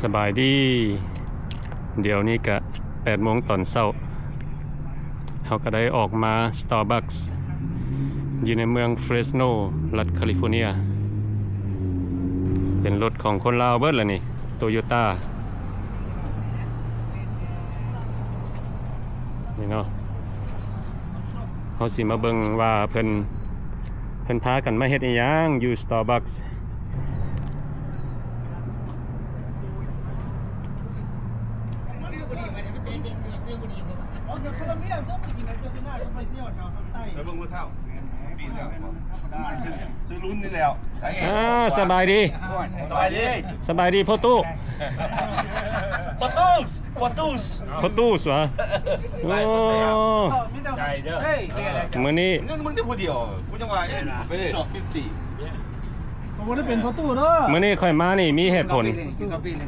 ສະບາຍດີ ດຽວນີ້ກະແປດໂມງຕອນເຊົ້າ ເຮົາກະໄດ້ອອກມາ Starbucks ຢູ່ໃນເມືອງ Fresno ລັດ California. ເປັນລົດຂອງຄົນລາວເບິດລະນີ້ Toyota ນີ້ເນາະ. ເຮົາຊິມາເບິ່ງວ່າເພິ່ນ ເພິ່ນພາກັນມາເຮັດອີ່ຫຍັງຢູ່ Starbucks. ໄປເບິ່ງຜູ້ເຖົ້າ ຊື້ລຸ້ນນີ້ແລ້ວ. ອ່າ ສະບາຍດີ ສະບາຍດີ ສະບາຍດີພໍ່ຕູ້ ພໍ່ຕູ້ ພໍ່ຕູ້ ພໍ່ຕູ້ຫວາ? ໂອ້ ໃຫຍ່ເດີ ມື້ນີ້ ມຶງແຕ່ຜູ້ດຽວ ກູຈັ່ງວ່າ ເອະ ຊອບ fifty ບໍ່ໄດ້ເປັນພໍ່ຕູ້ເດີ. ມື້ນີ້ຂ້ອຍມານີ້ມີເຫດຜົນ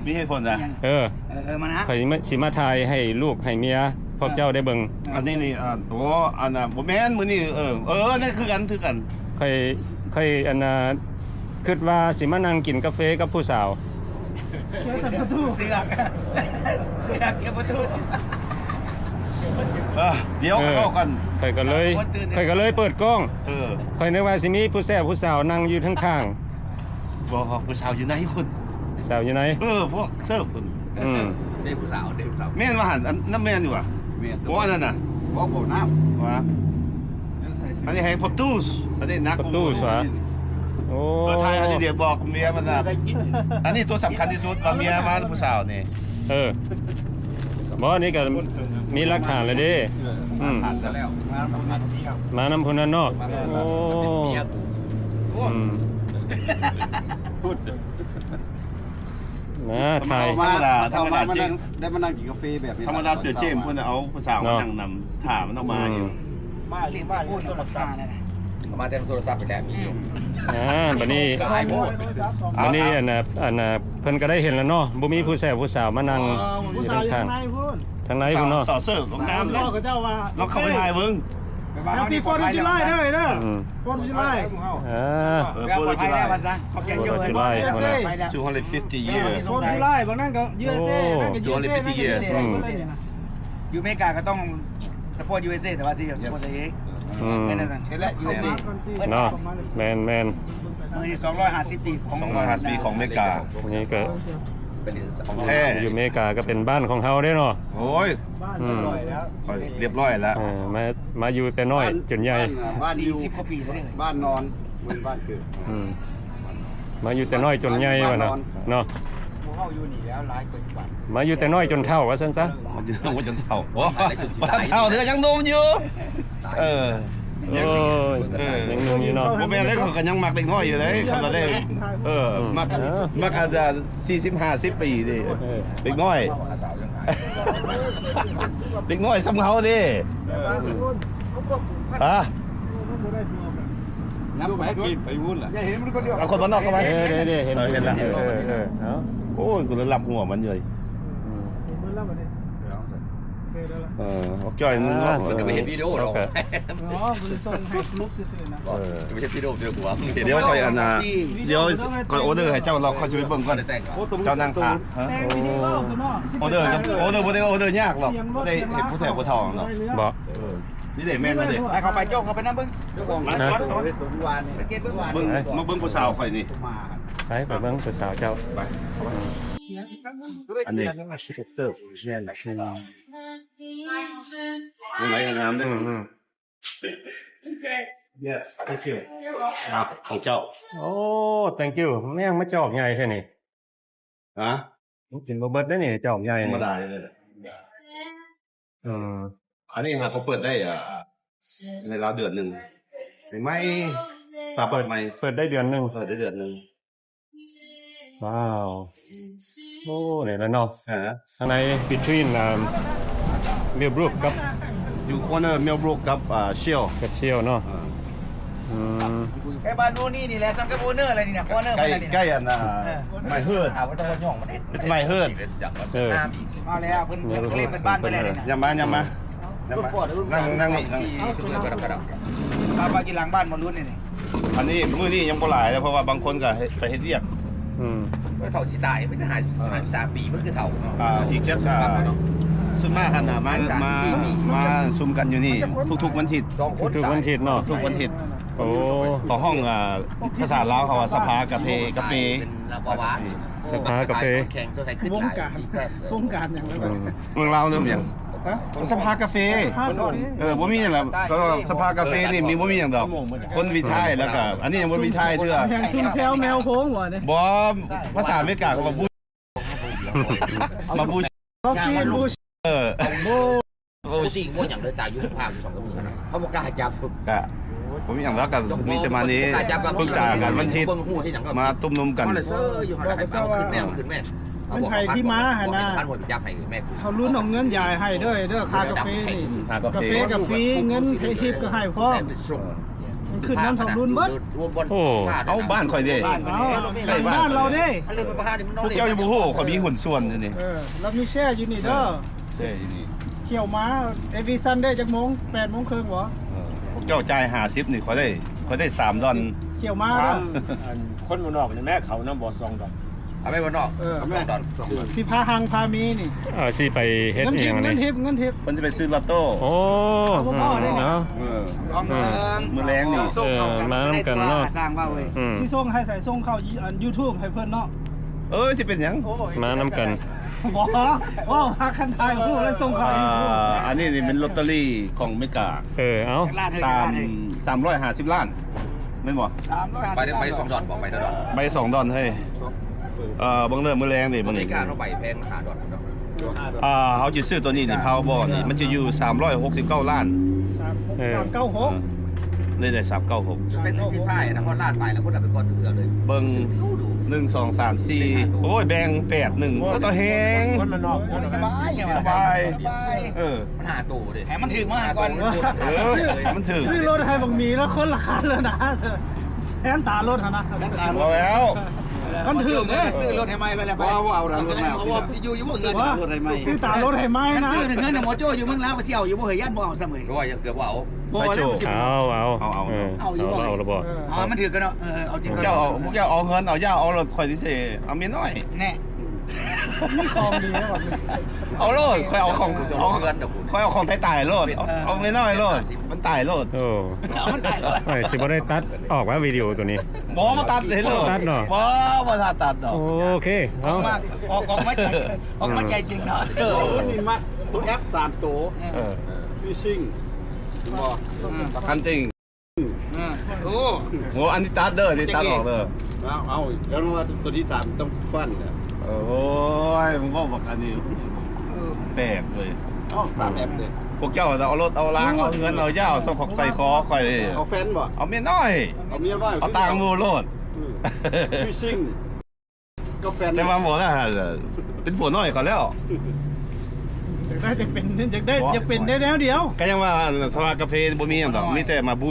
ມີເຫດຜົນນະ. ເອີ ເອີ ມານະ ຂ້ອຍຊິມາ ຊິມາຖ່າຍໃຫ້ລູກໃຫ້ເມຍພວກເຈົ້າໄດ້ເບິ່ງ. ອັນນີ້ນີ້ ອ່າ ໂອ້ ອັນນ່າ ບໍ່ແມ່ນ ມື້ນີ້ ເອີ ເອີ ນັ້ນຄືກັນ ຄືກັນ. ຂ້ອຍ ຂ້ອຍ ອັນນ່າ ຄິດວ່າຊິມານັ່ງກິນກາເຟກັບຜູ້ສາວ ເສືອກ ເສືອກ ເສືອກ ເອີ ດຽວ ເອີ ຂ້ອຍເວົ້າກ່ອນ ຂ້ອຍກະເລີຍ ຂ້ອຍກະເລີຍເປີດກ້ອງ. ເອີ ຂ້ອຍນຶກວ່າຊິມີຜູ້ແຊບຜູ້ສາວນັ່ງຢູ່ທາງຂ້າງ. ບໍ່ ຜູ້ສາວຢູ່ໃນພຸ້ນ ສາວຢູ່ໃນ. ເອີ ພວກເສີບພຸ້ນ. ອືມ ເດ້ຜູ້ສາວ ເດ້ຜູ້ສາວ. ແມ່ນວ່າຫັ້ນ ອັນນັ້ນແມ່ນຢູ່ຫວາ? ແມ່ນ. ບໍ່ ອັນນັ້ນນະ ບໍ່ ບໍ່ນຳ ຫວາ? ອັນນີ້ໃຫ້ພໍ່ຕູ້ ອັນນີ້ໜັກກວ່າໝູ່. ພໍ່ຕູ້ຫວາ? ໂອ້ ເອີ ຖ່າຍອັນນີ້ດຽວ ບອກເມຍມັນນະ. ອັນນີ້ຕົວສຳຄັນທີ່ສຸດ ວ່າເມຍມາຜູ້ສາວນີ້. ເອີ ບໍ່ ອັນນີ້ກະມີຫຼັກຖານແລ້ວເດ້. ເອີ ອືມ ມານຳຜູ້ນັ້ນເນາະ. ໂອ້ ອືມ ນະ ຖ່າຍ ທຳມະດາ ທຳມະດາ ມາ ມາ ໄດ້ມານັ່ງກິນກາເຟແບບນີ້. ທຳມະດາເສືອເຈມ ເພິ່ນເອົາຜູ້ສາວມານັ່ງນຳ ຖ້າມັນອອກມາຢູ່. ມາ ມາແຕ່ໂທລະສັບນີ້ແຫຼະ ມີຢູ່. ອ່າ ບັດນີ້ ຫຼາຍໂພດ. ບັດນີ້ ອັນນ່າ ອັນນ່າ ເພິ່ນກະໄດ້ເຫັນແລ້ວເນາະ ບໍ່ມີຜູ້ແຊບຜູ້ສາວມານັ່ງຢູ່ທາງຂ້າງ ທາງໃນພຸ້ນເນາະ. ສາວເສີບງາມເນາະ ເຂົາເຈົ້າວ່າ ລອງເຂົ້າໄປຖ່າຍເບິ່ງ. Happy Fourth of July ເດີ ເດີ Fourth of July. ເອີ ເອີ Fourth of July ຂອບໃຈເຈົ້າເອີຍ. Two hundred fifty years. Fourth of July ບາງນັ້ນກະ USA ນັ້ນກະ two hundred fifty years. ຢູ່ອາເມລິກາກະຕ້ອງ support USA ແຕ່ວ່າຊິ support ຕົວເອງ. ອືມ ແມ່ນຈັ່ງຊັ້ນ ເຫັນແລ້ວ USA ເນາະ. ແມ່ນໆ ມື້ນີ້ສອງຮ້ອຍຫ້າສິບປີຂອງ ສອງຮ້ອຍຫ້າສິບປີຂອງອາເມລິກາ. ນີ້ກະ ຂອງແທ້ ຢູ່ອາເມລິກາກະເປັນບ້ານຂອງເຮົາເດ້ເນາະ. ໂອ້ຍ ອືມ ລຽບຮ້ອຍແລ້ວ. ເອີ ມາ ມາຢູ່ແຕ່ນ້ອຍຈົນໃຫຍ່ ສີ່ສິບກວ່າປີແລ້ວເດ້. ບ້ານນອນ ເປັນບ້ານເກີດ. ອືມ ມາຢູ່ແຕ່ນ້ອຍຈົນໃຫຍ່ວ່ານະ ເນາະ. ພວກເຮົາຢູ່ນີ້ແລ້ວຫຼາຍກວ່າສິບປີ ມາຢູ່ແຕ່ນ້ອຍຈົນເຖົ້າວ່າຊັ້ນຊະ. ມາຢູ່ແຕ່ນ້ອຍຈົນເຖົ້າ ບໍ່ ບໍ່ເຖົ້າເທື່ອ ຍັງໜຸ່ມຢູ່. ເອີ ໂອ້ຍ ເອີ ຍັງໜຸ່ມຢູ່ເນາະ. ບໍ່ແມ່ນເດ້ ຂ້ອຍກະຍັງມັກເດັກນ້ອຍຢູ່ເດ້ ຄັນວ່າໄດ້. ເອີ ອືມ ມັກ ເອີ ມັກອາດຈະສີ່ສິບຫ້າສິບປີເດ້. ເອີ ເດັກນ້ອຍ ເດັກນ້ອຍສ່ຳເຮົາເດ້. ເອີ ຮະ ນຳໄປກິນໄປວຸ້ນລະ ເອົາຄົນບ້ານນອກເຂົ້າມາ. ເອີ ເດ້ໆ ເຫັນ ເອີ ເຫັນລະ ເອີ ເອີ ເອີ ເອົາ. ໂອ້ຍ ກູລະລັບຫົວມັນເລີຍ. ອືມ ເອີ ອອກຈ່ອຍໜຶ່ງເນາະ. ມັນກະໄປເຮັດວິດີໂອດອກ ເອີ ບໍ່ໄດ້ສົ່ງໃຫ້ກຣຸບຊື່ໆນະ. ເອີ ໄປເຮັດວິດີໂອເທື່ອກູວ່າ ດຽວຂ້ອຍອັນນ່າ ດຽວຂ້ອຍອໍເດີໃຫ້ເຈົ້າ ລະຂ້ອຍຊິໄປເບິ່ງກ່ອນ ເຈົ້ານັ່ງຖ້າ. ຮະ ແຕ່ງວິດີໂອຕົວເນາະ. ອໍເດີ ອໍເດີບໍ່ໄດ້ອໍເດີຍາກດອກ ບໍ່ໄດ້ເຮັດຜູ້ແທນຜູ້ເຖົ້າດອກ. ບໍ່ ເອີ ນີ້ເດ້ ແມ່ນແລ້ວເດ້. ໄປ ເຂົ້າໄປ ໂຈ້ ເຂົ້າໄປນຳເບິ່ງ ເຈົ້າຂອງຮ້ານ ສັງເກດເບິ່ງ ເບິ່ງ ມາເບິ່ງຜູ້ສາວຂ້ອຍນີ້. ໄປ ໄປເບິ່ງຜູ້ສາວເຈົ້າ ໄປ ເຂົ້າໄປ. ອັນນີ້ ອັນນີ້ງາມເດ້. ອືມ ອືມ Yes, thank you. ອ່ະ ຂອງເຈົ້າ. ໂອ້ thank you. ແມ່ງມາຈອກໃຫຍ່ແທ້ນີ້. ຮະ ມັນກິນບໍ່ເບິດເດ້ນີ້ ຈອກໃຫຍ່ນີ້. ທຳມະດາເລີຍ. ເອີ ອັນນີ້ຫາກະເປີດໄດ້ ອ່າ ໃນລາວເດືອນໜຶ່ງ ໃໝ່ໆ ຖ້າເປີດໃໝ່. ເປີດໄດ້ເດືອນໜຶ່ງ ເປີດໄດ້ເດືອນໜຶ່ງ. ວ້າວ ໂອ້ ນີ້ລະເນາະ. ທາງໃນ between ອ່າ Millbrook ກັບ ຢູ່ corner Millbrook ກັບ ອ່າ Shell ກັບ Shell ເນາະ. ອືມ ໃກ້ບ້ານນູນີ້ນີ້ແຫຼະ ສ່ຳກັບ owner ລະນີ້ນະ corner ໃກ້ ໃກ້ອັນນ່າ My Hood. It's My Hood. ເອີ ມາແລ້ວ ເພິ່ນ ເພິ່ນເຄລມເປັນບ້ານເພິ່ນແລ້ວນີ້ນະ. ຢ່າມາ ຢ່າມາ ນັ່ງ ນັ່ງນີ້ ນັ່ງ ພາໄປກິນຫຼັງບ້ານໝໍລຸນນີ້. ອັນນີ້ມື້ນີ້ຍັງບໍ່ຫຼາຍເດ້ ເພາະວ່າບາງຄົນກະໄປເຮັດວຽກ. ອືມ ວ່າເຖົ້າຊິຕາຍ ມັນຫາ ເອີ ຫ້າສິບສາມປີ ມັນຄືເຖົ້າເນາະ. ອ່າ ອີກຈັກ ອ່າ ເນາະ ສ່ວນມາກຫັ້ນນະ ມາ ມາ ມາຊຸມກັນຢູ່ນີ້ທຸກໆວັນທິດ. ສອງຄົນ ທຸກໆວັນທິດເນາະ ທຸກວັນທິດ. ໂອ້ ເຂົາຮ້ອງ ອ່າ ພາສາລາວເຂົາວ່າສະພາກາເຟ ກາເຟ ເປັນເບົາຫວານ ສະພາກາເຟ ແຂ່ງຕົວໃດຂຶ້ນຫຼາຍ ວົງການ ວົງການຫຍັງ ອືມ ເມືອງລາວເນາະ ຫຍັງ ສະພາກາເຟ ເອີ ບໍ່ມີຫຍັງລະ ສະພາກາເຟນີ້ມີ ບໍ່ມີຫຍັງດອກ ຄົນຣີທາຍ ແລ້ວກະອັນນີ້ຍັງບໍ່ຣີທາຍເທື່ອ ແຮງຊຸມແຊວແມວໂພງບໍ່ນີ້ ບໍ່ ພາສາອາເມລິກາເຂົາວ່າ Bush ມາ Bush ເອີ ໂອ້ ຊິງົວຫຍັງເລີຍ ຕາຍຢູ່ພາກສອງສາມມື້ນະ ເຂົາບໍ່ກ້າຈັບ ກະບໍ່ມີຫຍັງດອກ ກະມີແຕ່ມານີ້ ປຶກສາກັນ ວັນທິດ ມາຕຸ້ມນຸມກັນ ມາເລີຍເຊີຢູ່ຫັ້ນລະ ໃຫ້ເອົາຂຶ້ນແມ່ ຂຶ້ນແມ່ ເພິ່ນໃຫ້ທີ່ມາຫັ້ນນະ ເຮົາລຸ້ນເອົາເງິນຢາຍໃຫ້ເດີ ເດີ ຄ່າກາເຟນີ້ ຄ່າກາເຟ ກາເຟກະຟຣີ ເງິນທິບກະໃຫ້ພ້ອມ ມັນຂຶ້ນນຳເຖົ້າລຸ້ນເບິດ. ໂອ້ ເອົາ ບ້ານຂ້ອຍເດ້ ບ້ານ ໃກ້ບ້ານ ບ້ານເຮົາເດ້ ພວກເຈົ້າຍັງບໍ່ຮູ້ ຂ້ອຍມີຫຸ້ນສ່ວນຢູ່ນີ້ ເອີ ລາວມີແຊຢູ່ນີ້ເດີ ແຊຢູ່ນີ້ ຂ້ຽວມາ every Sunday ຈັກໂມງ ແປດໂມງເຄິ່ງບໍ່ ເອີ ພວກເຈົ້າຈ່າຍຫ້າສິບນີ້ ຂ້ອຍໄດ້ ຂ້ອຍໄດ້ສາມດອນ ຂ້ຽວມາ ຖາມອັນຄົນບ້ານນອກນີ້ແມ້ ເຂົ້ານຳບໍ່ ສອງດອນ ເອົາໄປບ້ານນອກ ເອີ ສອງດອນ ສອງດອນ ຊິພາຮັ່ງພາມີນີ້ ເອີ ຊິໄປເຮັດອີ່ຫຍັງນີ້ ເງິນທິບ ເງິນທິບ ເພິ່ນຊິໄປຊື້ລອດໂຕ້ ໂອ້ ເອົາບໍ່ພໍເດ້ ເອີ ເອີ ມື້ແລງນີ້ ເອີ ມານຳກັນເນາະ ສ້າງວ່າເວີຍ ອືມ ຊິສົ່ງໃຫ້ໃສ ສົ່ງເຂົ້າອັນ YouTube ໃຫ້ເພິ່ນເນາະ ເອີ ຊິເປັນຫຍັງ ໂອ້ຍ ມານຳກັນ ບໍ່ ເວົ້າຫາຄັນຖ່າຍຮູບແລ້ວສົ່ງເຂົ້າ ອ່າ YouTube ອັນນີ້ນີ້ແມ່ນລອດເຕີຣີຂອງອາເມລິກາ ເອີ ເອົາ ສາມ ສາມຮ້ອຍຫ້າສິບລ້ານ ແມ່ນບໍ່ ສາມຮ້ອຍຫ້າສິບ ໃບ ໃບສອງດອນບໍ່ ໃບດອນ ໃບສອງດອນ ເຮີ້ຍ ເອີ ເບິ່ງເດີ ມື້ແລງນີ້ ອາເມລິກາເນາະ ໃບແພງ ຫ້າດອນເນາະ ອ່າ ເຮົາຈະຊື້ໂຕນີ້ນີ້ ພາວເວີລນີ້ ມັນຈະຢູ່ສາມຮ້ອຍຫົກສິບເກົ້າລ້ານ ສາມ ເອີ ສາມເກົ້າຫົກ ເອີ ໄດ້ ໄດ້ສາມເກົ້າຫົກ ເປັນຊິບຫ້ານະ ຮອດລ້ານປາຍແລ້ວ ຄົນເອົາໄປກ່ອນເທື່ອເລີຍ ເບິ່ງ ໜຶ່ງ ສອງ ສາມ ສີ່ ໂອ້ຍ ແບ່ງແປດ ໜຶ່ງ ໂອ້ ໂອ້ ຕາແຮງ ຄົນບ້ານນອກ ສະບາຍ ສະບາຍ ສະບາຍ ເອີ ມັນຫ້າໂຕເດ້ ໃຫ້ມັນຖືກມາກ່ອນ ເອີ ມັນຖືກ ຊື້ລົດໃຫ້ບັກໝີແລ້ວ ຄົນລະຄັນແລ້ວນະ ແທນຕາລົດຫັ້ນນະ ບໍ່ແລ້ວ ຄັນຖືກເດ້ ຊື້ລົດໃຫ້ໃໝ່ເລີຍແຫຼະ ບໍ່ ບໍ່ເອົາລະ ລົດໃໝ່ ເອົາ ຊິຢູ່ຢູ່ບໍ່ ຊື້ຕາລົດໃຫ້ໃໝ່ ຊື້ຕາລົດໃຫ້ໃໝ່ນະ ຊື້ເຮືອນໃຫ້ໝໍໂຈ້ຢູ່ເມືອງລາວ ຊິເອົາຢູ່ບໍ່ ເຮີ້ຍ ຢ້ານບໍ່ເອົາຊ້ຳເຮີ້ຍ ບໍ່ ຍັງເກືອບບໍ່ເອົາ ໄປໂຈ້ ເອົາ ເອົາ ເອົາ ເອົາ ເອົາ ເອົາ ເອົາ ເອົາ ມັນຖືກກັນເນາະ ເອີ ເອົາ ມັນຖືກ ເອົາ ເອົາ ເອົາເງິນ ເອົາຢາ ເອົາລົດຂ້ອຍນີ້ຊິ ເອົາເມຍນ້ອຍ ແນ່ ມີຂອງດີແລ້ວ ເອົາໂລດ ຂ້ອຍເອົາຂອງ ເອົາ ຂ້ອຍເອົາຂອງຕາຍໆໂລດ ເອົາ ເອົາເມຍນ້ອຍໂລດ ມັນຕາຍໂລດ ໂອ້ ມັນຕາຍໂລດ ຂ້ອຍຊິບໍ່ໄດ້ຕັດອອກວ່າວິດີໂອໂຕນີ້ ບໍ່ ບໍ່ຕັດເລີຍໂລດ ບໍ່ຕັດເນາະ ບໍ່ ບໍ່ຕັດດອກ ໂອເຄ ເອົາ ອອກມາ ອອກ ອອກມາໃຈ ອອກມາໃຈຈິງເນາະ ເອີ ນີ້ມັກໂຕແອັບສາມໂຕ ເອີ ຟີຊິງ ບໍ່ ຮັນຕິງ ອ່າ ໂອ້ ໂຫ ອັນນີ້ຕັດເດີ ນີ້ຕັດອອກເດີ ເອົາ ເອົາ ແລ້ວວ່າຕົວທີສາມຕ້ອງຟັນແຫຼະ ໂອ້ຍ ມຶງເວົ້າບັກອັນນີ້ ເອີ ແປກເລີຍ ເອົາ ສາມແອັບເດ້ ພວກເຈົ້າເອົາລົດເອົາລາງ ເອົາເງິນເອົາຢາ ເອົາໃສ່ຄໍຂ້ອຍ ເອົາແຟນບໍ່ ເອົາເມຍນ້ອຍ ເອົາເມຍນ້ອຍ ເອົາຕ່າງໝູ່ໂລດ ອືມ ຟີຊິງ ກໍແຟນ ແຕ່ວ່າບໍ່ນະ ເປັນຜົວນ້ອຍເຂົາແລ້ວ ຢາກໄດ້ ຢາກເປັນ ຢາກໄດ້ ຢາກເປັນແນວດຽວ ກໍຍັງວ່າສະພາກາເຟບໍ່ມີຫຍັງດອກ ມີແຕ່ມາບູ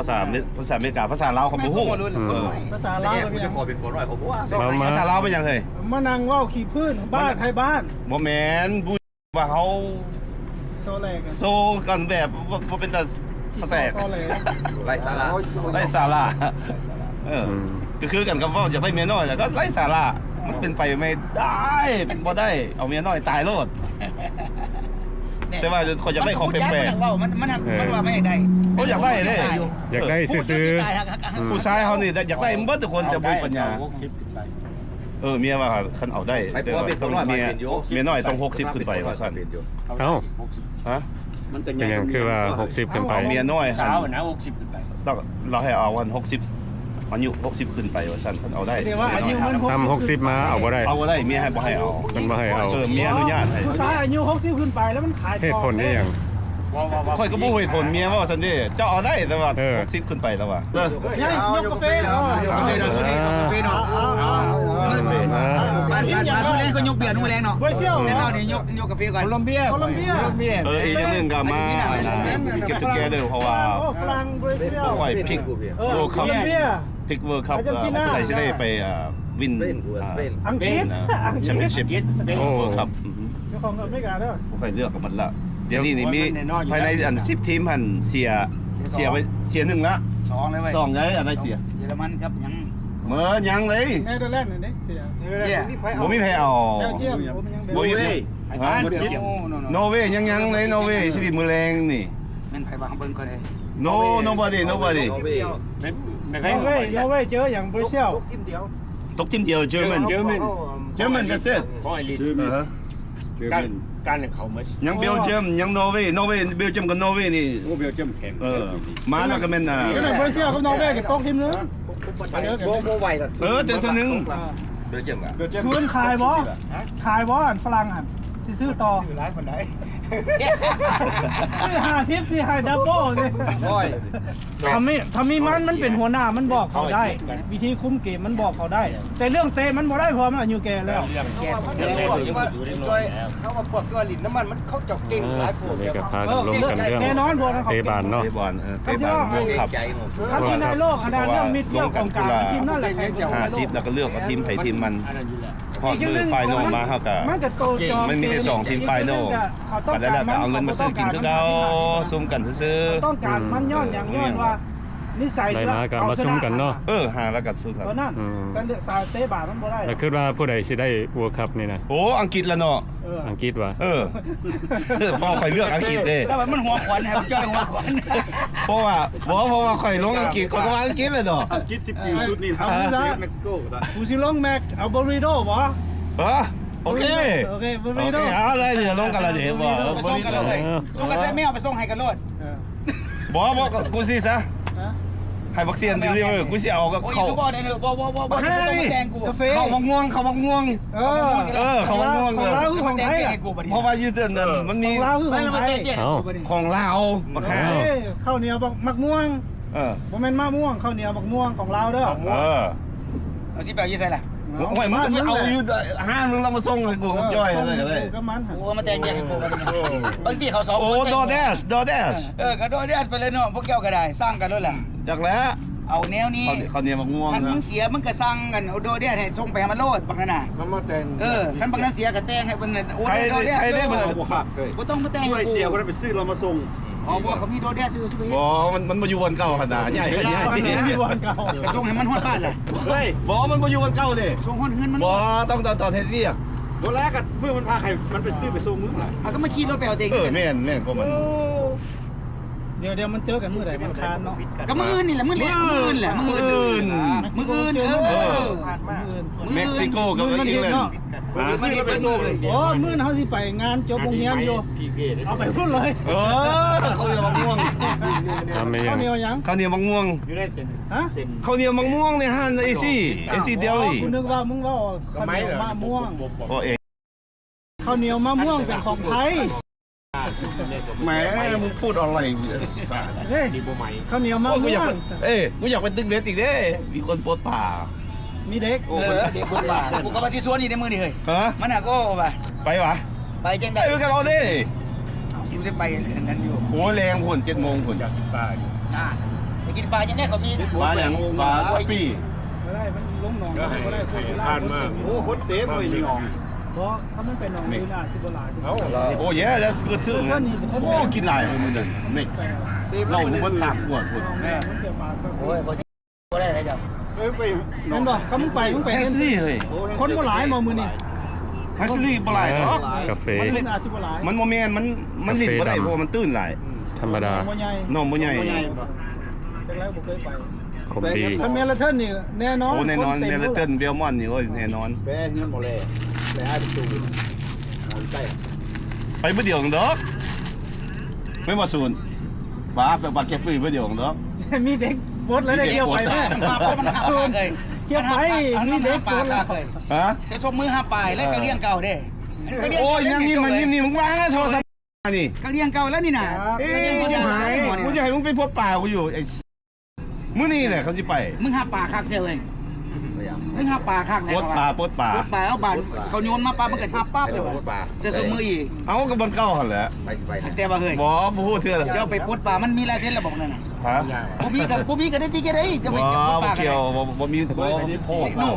ພາສາ ພາສາອາເມລິກາ ພາສາລາວເຂົາບໍ່ຮູ້ ອືມ ພາສາລາວ ເອີ ເຂົາເປັນພໍ່ເປັນຜົວນ້ອຍເຂົາບໍ່ວ່າ ມາ ມາ ພາສາລາວເປັນຫຍັງເຮີ້ຍ ມານັ່ງເວົ້າຂີ້ພື້ນ ບ້ານໄທບ້ານ ບໍ່ແມ່ນ ບໍ່ ວ່າເຮົາໂຊແລກັນ ໂຊກັນແບບບໍ່ ບໍ່ເປັນຕາສະແຕກ ໄຮ້ສາລະ ໄຮ້ສາລະ ເອີ ອືມ ກໍຄືກັນກັບເວົ້າຢາກໄດ້ເມຍນ້ອຍແຫຼະ ກໍໄຮ້ສາລະ ມັນເປັນໄປໄມ່ໄດ້ ເປັນບໍ່ໄດ້ ເອົາເມຍນ້ອຍຕາຍໂລດ ແນ່ ແຕ່ວ່າຂ້ອຍຢາກໄດ້ຂອງແປກໆ ມັນ ມັນ ມັນ ເອີ ມັນວ່າມັນຢາກໄດ້ ໂອ້ ຢາກໄດ້ເດ້ ຢາກໄດ້ຊື່ໆ ຜູ້ຊາຍເຮົານີ້ຢາກໄດ້ໝົດທຸກຄົນ ແຕ່ບໍ່ມີປັນຍາ ຫົກສິບຂຶ້ນໄປ ເອີ ເມຍວ່າຄັນເອົາໄດ້ ໄປ ແຕ່ວ່າຕ້ອງເມຍ ເມຍນ້ອຍຕ້ອງຫົກສິບຂຶ້ນໄປວ່າຊັ້ນ ເອົ້າ ຫົກສິບ ຮະ ມັນຈະໃຫຍ່ ເປັນຫຍັງຄືວ່າຫົກສິບຂຶ້ນໄປ ເອົາເມຍນ້ອຍ ສາວນະ ຫົກສິບຂຶ້ນໄປ ລາວ ລາວໃຫ້ເອົາອັນຫົກສິບ ອາຍຸຫົກສິບຂຶ້ນໄປວ່າຊັ້ນ ຄັນເອົາໄດ້ ແຕ່ວ່າອາຍຸມັນຫົກສິບ ຕ່ຳຫົກສິບມາເອົາບໍ່ໄດ້ ເອົາບໍ່ໄດ້ ເມຍໃຫ້ ບໍ່ໃຫ້ເອົາ ເພິ່ນບໍ່ໃຫ້ເອົາ ເອີ ເມຍອະນຸຍາດໃຫ້ ຜູ້ຊາຍອາຍຸຫົກສິບຂຶ້ນໄປແລ້ວມັນຂາຍ ເຫດຜົນອີ່ຫຍັງ ຂ້ອຍກໍບໍ່ຮູ້ເຫດຜົນ ເມຍເວົ້າຊັ້ນເດ້ ເຈົ້າເອົາໄດ້ ແຕ່ວ່າ ເອີ ຫົກສິບຂຶ້ນໄປແລ້ວວ່າ ເອີ ຍກກາເຟ ເອີ ກາເຟເນາະ ກາເຟເນາະ ເອີ ບ້ານ ບ້ານ ບ້ານ ມື້ແລງກໍຍົກເບຍ ມື້ແລງເນາະ ບຣາຊິລ ແຕ່ເຊົ້ານີ້ຍົກ ຍົກກາເຟກ່ອນ ໂຄລັມເບຍ ໂຄລັມເບຍ ເອີ ອີກຢ່າງໜຶ່ງກໍມາ get together ເພາະວ່າ ໂອ້ ຝຣັ່ງ ບຣາຊິລ ຂ້ອຍພິກ ເອີ World Cup ໂຄລັມເບຍ ພິກ World Cup ອາເຈນຕິນາ ເອີ ຜູ້ໃດຊິໄດ້ໄປ ເອີ ວິນ ສະເປນ ເອີ ສະເປນ ອັງກິດ ແຊັມປິອນຊິບ ເອີ ເວີລຄັບ ເຈົ້າຂອງອາເມລິກາເດີ ຂ້ອຍເລືອກກັນໝົດລະ ດຽວນີ້ນີ້ມີພາຍໃນອັນສິບທີມຫັ້ນເສຍ ເສຍໄປ ເສຍໜຶ່ງລະ ສອງເລີຍເວີຍ ສອງໃດ ອັນໃດເສຍ ເຢຍລະມັນກັບຫຍັງ ເມີຫຍັງເລີຍ ເນເທີແລນນັ້ນເດ້ ເສຍ ເຢ້ ບໍ່ມີໃຜເອົາ ບໍ່ມີໃຜເອົາ Belgium ບໍ່ມີ Norway ຮະ Norway ຍັງໆ ເລີຍ Norway ຊິຫຼິ້ນມື້ແລງນີ້ ແມ່ນໃຜວ່າເຮົາເບິ່ງກ່ອນເດ້ No nobody nobody Norway Norway ເຈີຫຍັງ Brazil ຕົກທີມດຽວ German German German that's it ເອີ ການ ການເຂົ້າໝົດ ຍັງ Belgium ຍັງ Norway Norway Belgium ກັບ Norway ນີ້ ໂອ້ Belgium ແຂງ ເອີ ມາແລ້ວກໍແມ່ນ ອ່າ Brazil ກັບ Norway ກໍຕົກທີມໜຶ່ງ ບໍ່ ບໍ່ໄຫວດອກ ເອີ ແຕ່ເທື່ອໜຶ່ງ Belgium ວ່າ Belgium ຊວນຂາຍບໍ່ ຂາຍບໍ່ ອັນຝຣັ່ງຫັ້ນ ຊິຊື້ຕໍ່ ຊື້ຫຼາຍປານໃດ ຊື້ຫ້າສິບ ຊິໃຫ້ double ນີ້ ໂອ້ຍ ຖ້າມີ ຖ້າມີມັນ ມັນເປັນຫົວໜ້າ ມັນບອກເຂົາໄດ້ ວິທີຄຸມເກມມັນບອກເຂົາໄດ້ ແຕ່ເລື່ອງເຕະມັນບໍ່ໄດ້ ເພາະວ່າມັນອາຍຸແກ່ແລ້ວ ເຮົາວ່າພວກຕົວຫຼິ້ນນຳມັນ ມັນເຂົາເຈົ້າເກັ່ງຫຼາຍໂພດ ອັນນີ້ກໍພາກັນລົມກັນເລື່ອງເຕະບານເນາະ ເຕະບານ ເອີ ເຕະບານ World Cup ເຂົາກິນໃນໂລກ ອັນນັ້ນເລື່ອງມິດເດີ ກອງກາງທີມນັ້ນແຫຼະ ຫ້າສິບ ແລ້ວກໍເລືອກເອົາທີມໃຜທີມມັນ ຮອດມື້ final ມາ ເຮົາກໍ ມັນກໍໂຕຈອມ ມັນມີແຕ່ສອງທີມ final ບັດແລ້ວກໍເອົາເງິນມາຊື້ກິນຄືເກົ່າ ຊຸມກັນຊື່ໆ ຕ້ອງການມັນຍ້ອນຫຍັງ ຍ້ອນວ່ານິໄສ ໄດ້ມາກໍເອົາມາຊຸມກັນເນາະ ເອີ ຫາແລ້ວກໍຊຸມກັນ ຕອນນັ້ນ ອືມ ແຕ່ເລືອກສາຍເຕະບານມັນບໍ່ໄດ້ ແລ້ວຄິດວ່າຜູ້ໃດຊິໄດ້ World Cup ນີ້ນະ ໂອ້ ອັງກິດລະເນາະ ເອີ ອັງກິດຫວາ ເອີ ເພາະຂ້ອຍເລືອກອັງກິດເດ້ ແຕ່ວ່າມັນຫົວຂວັນ ໃຫ້ມັນຈ່ອຍຫົວຂວັນ ເພາະວ່າ ບໍ່ ເພາະວ່າຂ້ອຍລົງອັງກິດ ຂ້ອຍກໍວ່າອັງກິດແຫຼະເນາະ ອັງກິດຊິປິວຊຸດນີ້ ເອົາ ເອົາ ເລືອກ Mexico ກໍໄດ້ ຜູ້ຊິລົງແມັກ ເອົາ Burrito ບໍ່ ຮະ ໂອເຄ ໂອເຄ Burrito ໂອເຄ ເອົາໄດ້ ດຽວລົງກັນລະເດ ບໍ່ Burrito ໄປສົ່ງກັນເລີຍ ເອີ ສົ່ງກັນໃສ່ແມວ ໄປສົ່ງໃຫ້ກັນໂລດ ເອີ ບໍ່ ບໍ່ ກູຊິຊະ ຮະ ໃຫ້ບັກຊຽນ deliver ກູຊິເອົາກັບເຂົ້າ ບໍ່ ບໍ່ ບໍ່ ບໍ່ ບໍ່ຕ້ອງມາແຕ່ງກູ ເຂົ້າໝາກມ່ວງ ເຂົ້າໝາກມ່ວງ ເອີ ເຂົ້າໝາກມ່ວງ ຂອງລາວຄືຂອງໄທ ເພາະວ່າຢູ່ນັ້ນມັນມີ ຂອງລາວຄືຂອງໄທ ຂອງລາວ ບັກຫ່າ ເອີ ເຂົ້າໜຽວໝາກມ່ວງ ເອີ ບໍ່ແມ່ນມະມ່ວງ ເຂົ້າໜຽວໝາກມ່ວງຂອງລາວເດີ ເອີ ເອົາຊິໄປຢູ່ໃສລະ ໂອ້ຍ ມັນກໍໄປເອົາຢູ່ຮ້ານ ລາວມາສົ່ງໃຫ້ກູກັບຈ້ອຍ ໂອ້ ມາແຕ່ງແຍກໃຫ້ກູກັນ ບາງທີເຂົາສອງຄົນ ໂອ້ DoorDash DoorDash ເອີ ກໍ DoorDash ໄປເລີຍເນາະ ພວກເຈົ້າກໍໄດ້ ສັ່ງກັນໂລດລະ ຈັກແລ້ວ ເອົາແນວນີ້ ເຂົ້າໜຽວໝາກມ່ວງ ຄັນມຶງເສຍ ມຶງກໍສັ່ງກັນ DoorDash ໃຫ້ສົ່ງໄປໃຫ້ມັນໂລດ ບັກນັ້ນນະ ມັນມາແຕ່ງ ເອີ ຄັນບັກນັ້ນເສຍກໍແຕ່ງໃຫ້ເພິ່ນ DoorDash ເລີຍ ບໍ່ຕ້ອງມາແຕ່ງ ຜູ້ໃດເສຍຜູ້ນັ້ນໄປຊື້ລາວມາສົ່ງ ອໍ ບໍ່ ເຂົາມີ DoorDash ຊື້ ບໍ່ ມັນ ມັນບໍ່ຢູ່ບ່ອນເກົ່າຫັ້ນນະ ຍ້າຍ ຍ້າຍ ມັນບໍ່ຢູ່ບ່ອນເກົ່າ ສົ່ງໃຫ້ມັນຮອດບ້ານລະ ເຮີ້ຍ ບໍ່ ມັນບໍ່ຢູ່ບ່ອນເກົ່າເດ້ ສົ່ງຮອດເຮືອນມັນ ບໍ່ ຕ້ອງຕອນ ຕອນເຮັດວຽກ ບໍ່ແລ້ວກໍມື້ມັນພັກໃຫ້ມັນໄປຊື້ໄປສົ່ງມື້ລະ ເອົາ ກໍມາຂີ່ລົດໄປເອົາເອງ ເອີ ແມ່ນ ແມ່ນ ກໍມັນ ໂອ້ ດຽວ ດຽວມັນເຈີກັນມື້ໃດ ວັນອັງຄານເນາະ ກໍມື້ອື່ນນີ້ແຫຼະ ມື້ແລກ ມື້ອື່ນແຫຼະ ມື້ອື່ນ ມື້ອື່ນ ເອີ ເອີ Mexico ກັບ England ມື້ອື່ນ ໄປຊື້ແລ້ວໄປສົ່ງ ໂອ້ ມື້ອື່ນເຮົາຊິໄປງານຈົບໂຮງຮຽນຢູ່ ເອົາໄປພຸ້ນເລີຍ ເອີ ເຂົ້າໜຽວໝາກມ່ວງ ທຳໄມ ເຂົ້າໜຽວຫຍັງ ເຂົ້າໜຽວໝາກມ່ວງ ຢູ່ໃນເສັ້ນ ຮະ ເສັ້ນ ເຂົ້າໜຽວໝາກມ່ວງໃນຮ້ານ Easy Easy Deli ອໍ ກູນຶກວ່າມຶງເວົ້າເຂົ້າໜຽວໝາກມ່ວງ ໂອ້ ເອີ ເຂົ້າໜຽວໝາກມ່ວງເປັນຂອງໄທ ແໝ ມຶງພູດອອນລາຍ ເອີ ເຂົ້າໜຽວໝາກມ່ວງ ເອີ ກູຢາກໄປຕຶກເບັດອີກເດ້ ມີຄົນປົດປາ ມີເດັກ ເອີ ເດັກປົດປາ ກູກໍວ່າຊິຊວນອີກໃນມື້ນີ້ເຮີ້ຍ ຮະ ມັນຫາກໍວ່າ ໄປຫວາ ໄປຈັ່ງໃດ ໄປກັນເອົາເດ້ ຊິໄປອັນນັ້ນຢູ່ ໂອ້ຍ ແລງພຸ້ນ ເຈັດໂມງພຸ້ນ ຢາກກິນປາຢູ່ ອ່າ ໄປກິນປາຈັ່ງໃດ ເຂົາມີ ປາຫຍັງ ປາກະປີ ບໍ່ໄດ້ ມັນລົງໜອງບໍ່ໄດ້ ຜ່ານມາ ໂອ້ ຄົນເຕັມເລີຍນີ້ ບໍ່ ຖ້າມັນໄປໜອງອື່ນອາດຊິບໍ່ຫຼາຍ ເອົ້າ ໂອ້ yeah that's good too man ໂອ້ ກິນຫຼາຍມື້ນັ້ນ mix ເຫຼົ້າໝົດສາມຂວດພຸ້ນ ໂອ້ຍ ບໍ່ໄດ້ເລີຍເຈົ້າ ເອີ ໄປ ແມ່ນບໍ່ ຄັນມຶງໄປ ມຶງໄປ Hasley ເຮີ້ຍ ຄົນບໍ່ຫຼາຍບໍ່ມື້ນີ້ Hasley ບໍ່ຫຼາຍດອກ ກາເຟ ມັນ ອາດຊິບໍ່ຫຼາຍ ມັນບໍ່ແມ່ນ ມັນ ມັນຫຼິ້ນບໍ່ໄດ້ ເພາະວ່າມັນຕື້ນຫຼາຍ ທຳມະດາ ໜອງບໍ່ໃຫຍ່ ໜອງບໍ່ໃຫຍ່ ຈັກແລ້ວບໍ່ເຄີຍໄປ ຂົມດີ ຄັນ Marathon ນີ້ແນ່ນອນ ໂອ້ ແນ່ນອນ Marathon Belmont ນີ້ ໂອ້ຍ ແນ່ນອນ ໄປເຮືອນໝໍແລ ໄປຫາປະຕູ ໄປມື້ດຽວກັນດອກ ແມ່ນບໍ່ສູນ ປາ ໄປປາແກຟຣີມື້ດຽວກັນດອກ ມີເດັກປົດແລ້ວ ມີເດັກປົດ ໄດ້ທ່ຽວໄປແມ່ ສູນ ທ່ຽວໄປ ມີເດັກປົດແລ້ວ ຮະ ໃສ່ສົບມືຫາປາຍ ແລ້ວກໍລ້ຽງເກົ່າເດ້ ໂອ້ຍ ຍັງຍິ້ມ ຍິ້ມນີ້ ມຶງວາງໂທລະສັບ ອັນນີ້ ກະລ້ຽງເກົ່າແລ້ວນີ້ນະ ເອີ ເອີ ກູຈະໃຫ້ ກູຈະໃຫ້ມຶງໄປປົດປາກູຢູ່ ໄອ້ ມື້ນີ້ແຫຼະເຂົາຊິໄປ ມຶງຫາປາຄັກແຊເວີຍ ມຶງຫາປາຄັກແຫຼະ ປົດປາ ປົດປາ ປົດປາ ເອົາບາດເຂົາໂຍນມາປາ ມັນກໍຫາປັບເລີຍວ່າ ໃສ່ສົບມືອີກ ເອົາກໍບ່ອນເກົ່າຫັ້ນແຫຼະ ໃຜຊິໄປ ແຕ່ວ່າເຮີ້ຍ ບໍ່ ບໍ່ຮູ້ເທື່ອ ເຈົ້າໄປປົດປາ ມັນມີລາຍເຊັນລະບອກນັ້ນນະ ຮະ ບໍ່ມີກໍ ບໍ່ມີກໍໄດ້ຕິ ກໍໄດ້ ຈະໄປ ບໍ່ ຈັບປົດປາ ບໍ່ກ່ຽວ ກໍໄດ້ ບໍ່ ບໍ່ມີ ບໍ່ no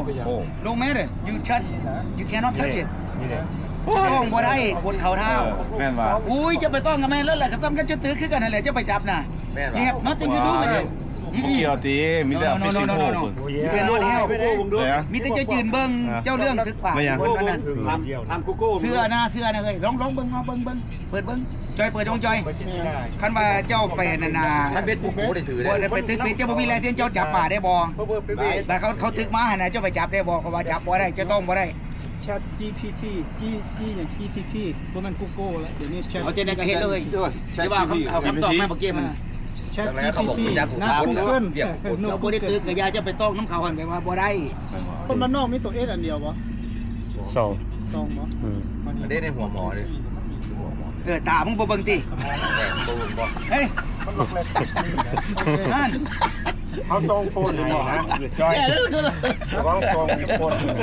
no matter you touch you cannot touch it ຕ້ອງບໍ່ໄດ້ ກົດເຂົ້າທ້າວ ເອີ ແມ່ນວ່າ ໂອ້ຍ ຈະໄປຕ້ອງກໍແມ່ນແລ້ວແຫຼະ ກໍສ່ຳກັນຈຸດຕຶກຄືກັນຫັ້ນແຫຼະ ຈະໄປຈັບນະ ແມ່ນວ່າ You have nothing to do with it ບໍ່ກ່ຽວຕິ ມີແຕ່ fishing pole ພຸ້ນ ມີແຕ່ນອນແຮວ ມີແຕ່ເຈົ້າຢືນເບິ່ງ ເຈົ້າເລື່ອງຖືກປາກ ແມ່ນຫຍັງ? ເບິ່ງນັ້ນ ຖາມ ຖາມ Google ເຊື່ອນະ ເຊື່ອນະເອີຍ ລອງ ລອງເບິ່ງ ເອົາເບິ່ງ ເບິ່ງ ເປີດເບິ່ງ ຈ່ອຍ ເປີດ ຈົ່ງຈ່ອຍ ຄັນວ່າເຈົ້າໄປນັ້ນນະ ຄັນເບັດ Google ໄດ້ຖືໄດ້ ບໍ່ໄດ້ໄປຕຶກເບັດ ເຈົ້າບໍ່ມີລາຍເຊັນ ເຈົ້າຈັບປາໄດ້ບໍ່? ແລ້ວເຂົາ ເຂົາຕຶກມາຫັ້ນນະ ເຈົ້າໄປຈັບໄດ້ບໍ່? ເຂົາວ່າຈັບບໍ່ໄດ້ ເຈົ້າຕ້ອງບໍ່ໄດ້ ChatGPT ຈີ ຈີຫຍັງ GTP ບໍ່ແມ່ນ Google ລະ ດຽວນີ້ Chat ເອົາຈັ່ງໃດກໍເຮັດເລີຍ ໂອ້ຍ ແຕ່ວ່າເຂົາເອົາຄຳຕອບມາເມື່ອກີ້ມັນ ChatGPT ນະ Google ເຈົ້າບໍ່ໄດ້ຕຶກກໍຢ່າ ເຈົ້າໄປຕ້ອງນຳເຂົາຫັ້ນ ແປວ່າບໍ່ໄດ້. ຄົນບ້ານນອກມີຕົວ S ອັນດຽວບໍ່? ສອງ ສອງບໍ່? ອືມ ອັນນີ້ໃນຫົວໝໍເດ້ ເອີ ຕາມຶງບໍ່ເບິ່ງຕິ? ເຮີ້ຍ ມັນລັອກແລັກ ຫັ້ນ ເຮົາສົ່ງໂຟນໃຫ້ນະ ຈອຍ ເຮົາສົ່ງໂຟນໃຫ້ ເບິ່ງ